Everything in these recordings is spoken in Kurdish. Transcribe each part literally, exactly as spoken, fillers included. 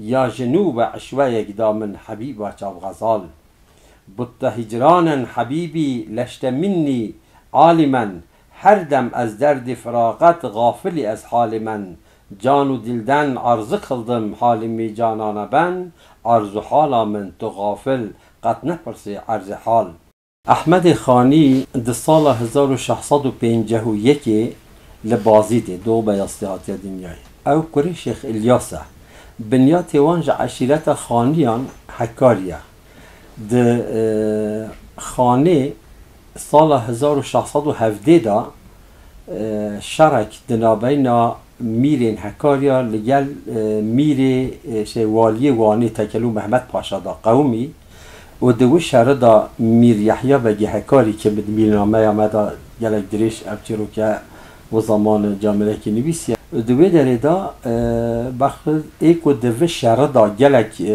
Ya ji nû ve eşweyek da min Hebîba çav xezal. Butta hicranen Hebîbî leşte minnî alimen, her dem ez derdê firaqet xafilî ez halimen. Can û dilden arzı kıldım halimî canana ben, arzu hala min tu xafil qet nepirsî erzê hal. Ehmedê Xanî di sala hezar û şeş sed û pênceh û yekê li Bazîdê, Doğu Beyazîtê hatiye dinyayê. Ew kurê Şêx Îlyas e. Binyatê wan ji eşîreta Xaniyan Hekarî ye. Di, e, Xanê sala hezar û şeş sed û hevdeh de, e, şerek di navbeyna mîrên Hekariya li gel, e, mîrê, e, şey, waliyê Wanê Tekelû Mehmet Paşa da qewimî û di wî şerî de Mîr Yehya Begê Hekarî, ke bi mîrnameya me de gelek dirêj ev çîroke û zaman camêrekî nivîsiye. Di wê derê de, e, bexil ê ku di vî şerî de gelek, e,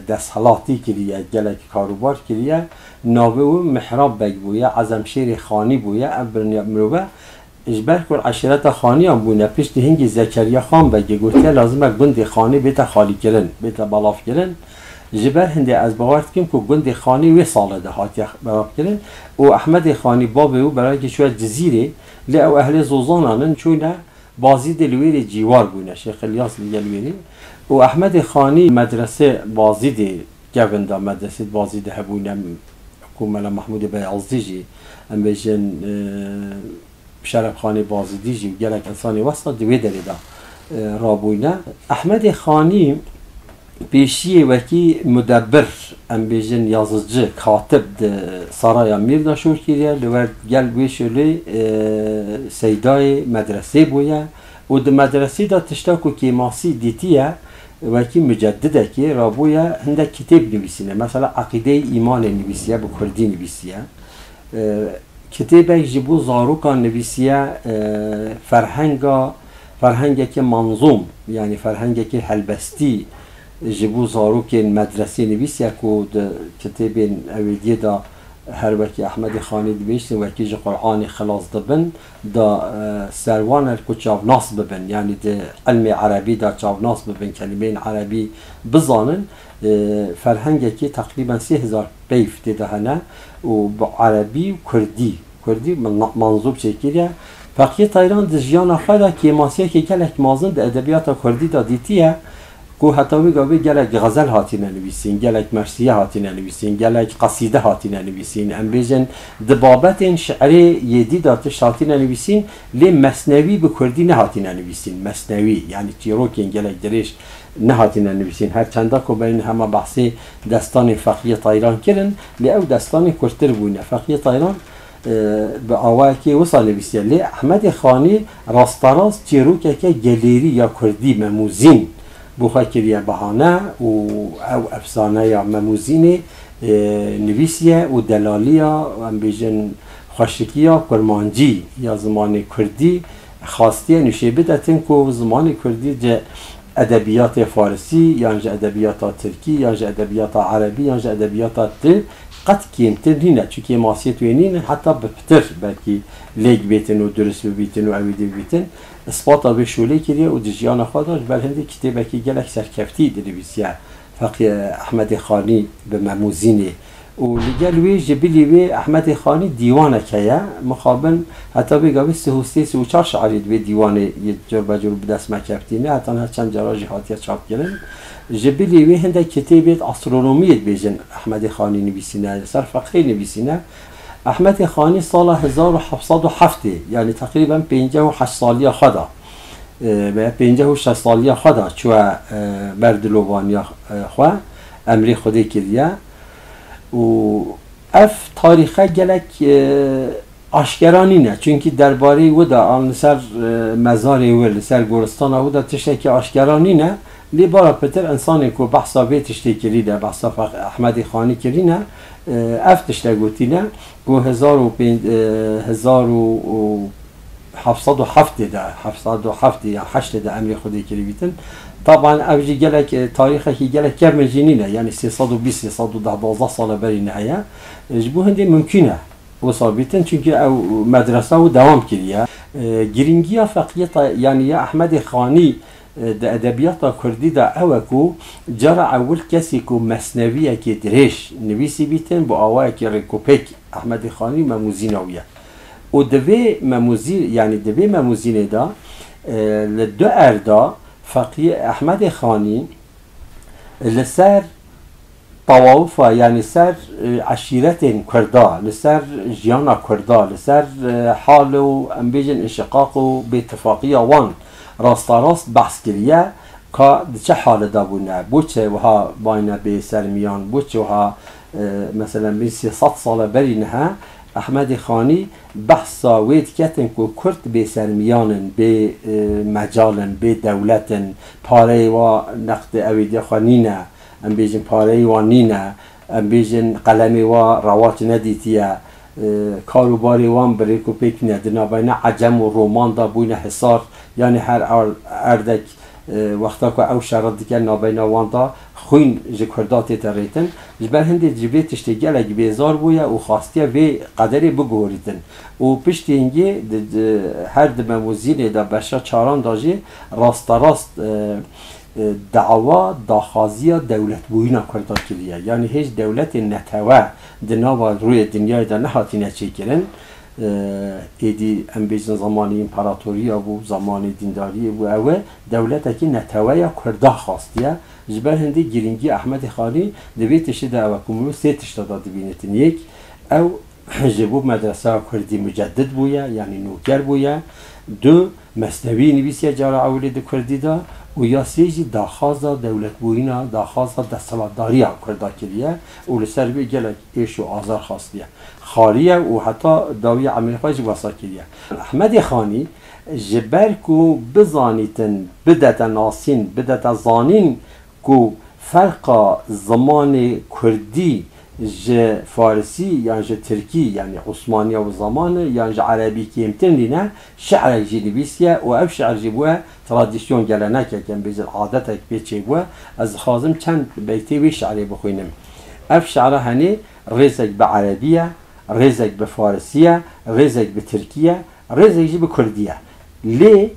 desthilatî kiriye, gelek karûbar kiriye, navê wî Mihrab Beg bûye, Ezemşêrê Xanî bûye, ev birniya mirove Ji ber ku eşîreta Xaniyan bûne, piştî hingî Zekeriya Xan Begê gotiye, lazim e gundê Xanî bête xalîkirin, bête belavkirin. Ji ber hindê ez bawer dikim ku gundê Xanî wê salê de hatiye belavkirin û Ehmedê Xanî babê wî berekî çûye Cizîrê, lê ew ehlê Zozanan in, çûne Bazîdê li wêrê cîwar bûne, Şêx Îlyas li gel wêrê. Û Ehmedê Xanî medresê Bazîdê kevin da, medresê Bazîdê hebûne, ku Mela Mehmûdê Beyazdî jî, em bêjin, e, Şerefxanê Bazîdî jî û gelek însanê wesa di wê derê de, e, rabûyne. Ehmedê Xanî pêşiyê wekî mudebbir, em bêjin yazıcı, katib di Saraya Mîr de şûr kiriye, li wer gel wê şûlê, e, seydayê medresê bûye û di medresê de tişta ku kêmasî dîtiye, wekî muceddidekê rabûye hindek kitêb nivîsîne. Mesela Eqîdeyê Îmanê nivîsiye, bi kurdî nivîsiye. E, Kitêbek ji bo zarokan nivîsiye, e, ferhenga, ferhengekê manzûm, yanî ferhengekê helbestî ji bo zarokên medresê nivîsiye ku di kitêbên ewêdiyê de her wekî Ehmedê Xanî dibêjtin, wekî ji Qur'anê xilas dibin, da, e, ser wan e ku çavnas bibin, yanî di ilmê erebî de çavnas bibin, kelîmeyên erebî bizanin, e, ferhengekê teqrîben sê hezar peyv tê de hene û bi erebî û kurdî, kurdî min-, manzûb çêkiriye. Feqiyê Tayran di jiyana xwe de kêmasiyekê gelek mezin di edebiyata kurdî de dîtiye ku heta wê gavê gelek xezel hatine nivîsîn, gelek mersiye hatine nivîsîn, gelek qesîde hatine nivîsîn. Em bêjin di babetên şi'rê yê dî de tişt hatine nivîsîn, lê mesnewî bi kurdî nehatine nivîsîn. Mesnewî, yanî çîrokên gelek dirêj nehatine nivîsîn. Her çenda ku beyne hema behsê destanê Feqiyê Tayran kirin, lê ew destanê kurtir bûne. Feqiyê Tayran, e, bi awayekê wisa nivîsiye. Lê Ehmedê Xanî rasterast çîrokeke gelêrî ya kurdî, Memûzîn, bo xwe kiriye bahane û ew efsaneya Memûzînê, e, nivîsiye û delaliya, em bêjin, xweşikiya kurmancî ya zimanê kurdî xastiye nîşê bidetin ku zimanê kurdî ji edebiyatê farisî yan ji edebiyata tirkî yan ji edebiyata erebî yan ji edebiyata di qet kêmtir nîne, çi kêmasiyet wê nîne, heta bi pitir belkî lêk bêtin û durist bibîtin û ewî dê bibîtin. Ispata vê şûlê kiriye û di jiyana xwe de ji ber hindê kitêbekî gelek serkeftî dinivîsiye Feqî Ehmedê Xanî bi Memûzînê. Û li gel wê, ji bilî wê Ehmedê Xanî dîwanek heye. Mixabin heta vê gavê sih û sê, sih û çar şi'rî di vê dîwanê yê cor be cor bi dest me kevtîne. Heta niha çend cara jî hatiye çapkirin. Ji bilî wê hindek kitêbê di astronomiyê dibêjin Ehmedê Xanî nivîsîne, li ser feqê nivîsîne. Ehmedê Xanî sala hezar û heft sed û heftê, yanî teqrîben pênceh û heşt saliya xwe de, e, veya pênceh û şeş saliya xwe de çûye, e, ber dilovaniya, e, xwe, emrê Xwedê kiriye. Û ev tarîxe gelek, e, aşkera nîne. Çunkî derbarê wî de an li ser, e, mezarê wî, li ser goristana wî de tiştekî aşkera nîne. Lê bara pitir însanên ku behsa vê tiştê kirîne, behsa Feq-, Ehmedê Xanî kirîne, e, ev tişte gotîne ku hezar û pênc, e, hezar û heft sed û heftê de, heft sed û heftê ya heştê de emrê Xwedê kirî bîtin. Taban ev jî gelek, e, tarîxekî gelek kevn jî nîne, yanî sê sed û bîst, sê sed û deh, duwazdeh sala berî ne heye. E, ji bo hindê mimkûn e wisa bîtin, çunkî ew medresa wî dewam kiriye. E, girîngiya feqiyeta, yanî ya Ehmedê Xanî Di edebiyata kurdî de ew e ku cara ewil kesî ku mesneviyekê dirêj nivîsî bîtin, bi awayekî rêkopêk Ehmedê Xanî memûzîna wî ye. Û di vê memûzî-, yanî di vê memûzînê de, e, li du erda Feqî Ehmedê Xanî li ser tawawifa, yanî ser, e, eşîretên Kurda, li ser jiyana Kurda, li ser, e, hal û, em bêjin, înşiqaq û bêtifaqiya wan rasterast behs kiriye, ka di çi halê de bûne, bo çi wiha bayne bê sermiyan, bo çi wiha, e, meselen, bîn sê sed sale berî niha Ehmedê Xanî behsa wê diketin ku Kurd bê sermiyan in, bê, e, mecal in, bê dewlet in, pareyê wa nextê ew ê diya xwe nîne, em bêjin pareyê wan nîne, em bêjin qelemê wa rewaç nedîtiye, e, kar û barê wan bi rêk û pêk nîne, di navbeyna Ecem û Roman de bûyne hisar, yanî her er-, erdek, e, wexta ku ew şer dike navbeyna wan de xwîn ji Kurda tête rêtin. Ji ber hindê ji vê tiştê gelek bêzar bûye û xwastiye vê qederê biguhorîtin. Û piştî hingê di, di, her di memûzînê de beşa çaran de jî rasterast, e, e, dawa daxwaziya dewletbûyîna Kurda kiriye. Yanî hêj dewletên netewe di nava rûyê dinyayê de nehatine çêkirin. E, êdî em bêjin zemanê împaratoriya bû, zemanê dîndariyê bû. Ew e dewletekî neteweya Kurda xwastiye. Ji ber hindê girîngî Ehmedê Xanî di vê tiştê de ew e ku mirov sê tişta de dibînitin. Yek, ew ji bo medreseya kurdî mucedid bûye, yanî nûker bûye. Du, mesnewî nivîsiye cara ewilê di kurdî de û ya sê jî daxwaza dewletbûyîna, daxwaza desthilatdariya Kurda kiriye û li ser vê gelek êş û azar xastiye. Xariye û heta dawî emrê xwe jî wesa kiriye. Ehmedê Xanî ji ber ku bizanîtin, bidete nasîn, bidete zanîn ku ferqa zimanê kurdî ji farisî yan ji tirkî, yanî Osmaniya û zamanê, yan ji erebî kêmtir nîne, şi'rek jî nivîsiye û ev şi'r jî bûye tradisyon, gelenekek, em bêjin adetek pê çêbûye. Ez dixwazim çend beytê wê şi'rê bixwînim. Ev şi'ra henê rêzek bi erebî ye, rêzek bi farisî ye, rêzek bi tirkî ye, rêzek jî bi kurdî ye. Lê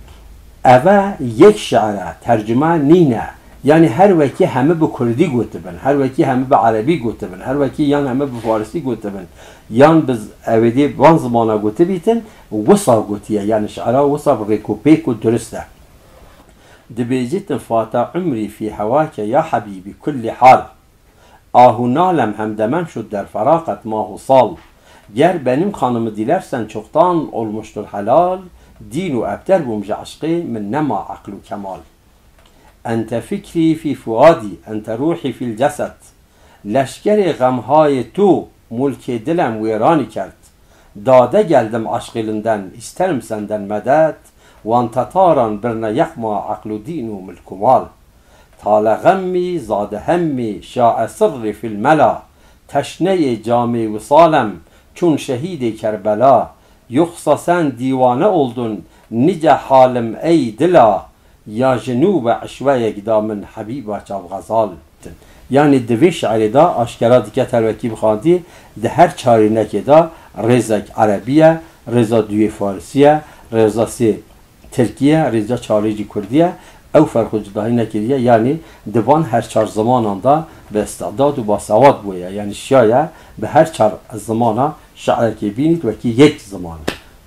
eve yek şi're, tercume nîne. Yanî her wekî heme bi kurdî gotibin, her wekî heme bi erebî gotibin, her wekî yan heme bi farisî gotibin, yan bi z-, ewêdî van zimana gotibîtin, wisa gotiye. Yanî şi'ra wisa bi rêk û pêk û durist e. Dibêjîtin: "Fate umrî fî hewake ya hebîbî kullî hal." Ah û nalem hemdemem şud der feraqet mah û sal. Ger benim kanımı dilersen çoktan olmuştur helal, din û ebter bûm ji eşqê min nema eql û kemal. Ente fikrî fî fuadî, ente ruhî fîl ceset. Leşkerê xemhayê tu mulkê dilem wêranî kerd. Dade geldim aşqilinden, isterim senden medet, wan tetaran birne yexma eql û din û milk û mal. Tale xemmî, zade hemmî, şae sirrî fil mela, teşneyê camê wisalem, çûn şehîdê Kerbela, yoxsa sen dîwane oldun, nice halim ey dila, ya ji nû ve eşweyek da min Hebîba çav xezal. Yanî di vê şi'rê de aşkera dike, her wekî bixwandî, di her çarînekê de rêzek erebî ye, rêza duyê farisî ye, rêza sê tirkî ye, rêza çarê jî kurdî ye. Ew ferq û cudahî nekiriye, yanî di van her çar zimanan de bi îstidad û basewad bûye. Yanî şiyaye bi her çar zimana şi'rekê bînît wekî yek ziman.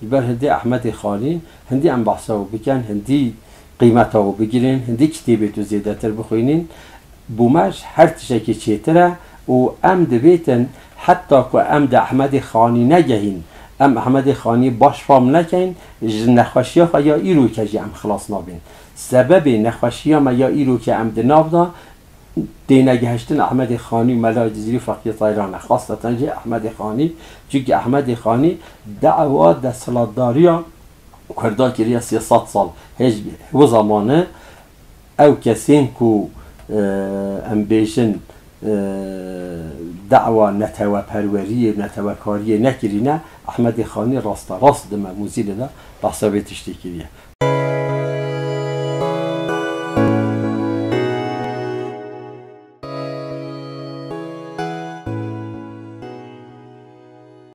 Ji ber hindê Ehmedê Xanî, hindî em behsa wî bikin, hindî qîmeta wî bigirîn, hindî kitêbê tu zêdetir bixwînîn, bo me ji her tiştekî çêtir e û em divêtin heta ku em di Ehmedê Xanî negehîn, em Ehmedê Xanî baş fam nekeyn, ji nexweşiya xwe ya îroke jî em xilas nabin. Sebebê nexweşiya me ya îroke em di nav de tênegihiştin Ehmedê Xanî û Mela Cizîrî û Feqiyê Tayran e. Xaseten jî Ehmedê Xanî, çunkî Ehmedê Xanî dawa desthilatdariya Kurda kiriye sê sed sal. Hêj wi zamane ew kesên ku, e, em bêjin, e, dawa neteweperweriyê, netewekariyê nekirîne, Ehmedê Xanî rasterast di Memûzînê de behsa vê tiştê kiriye.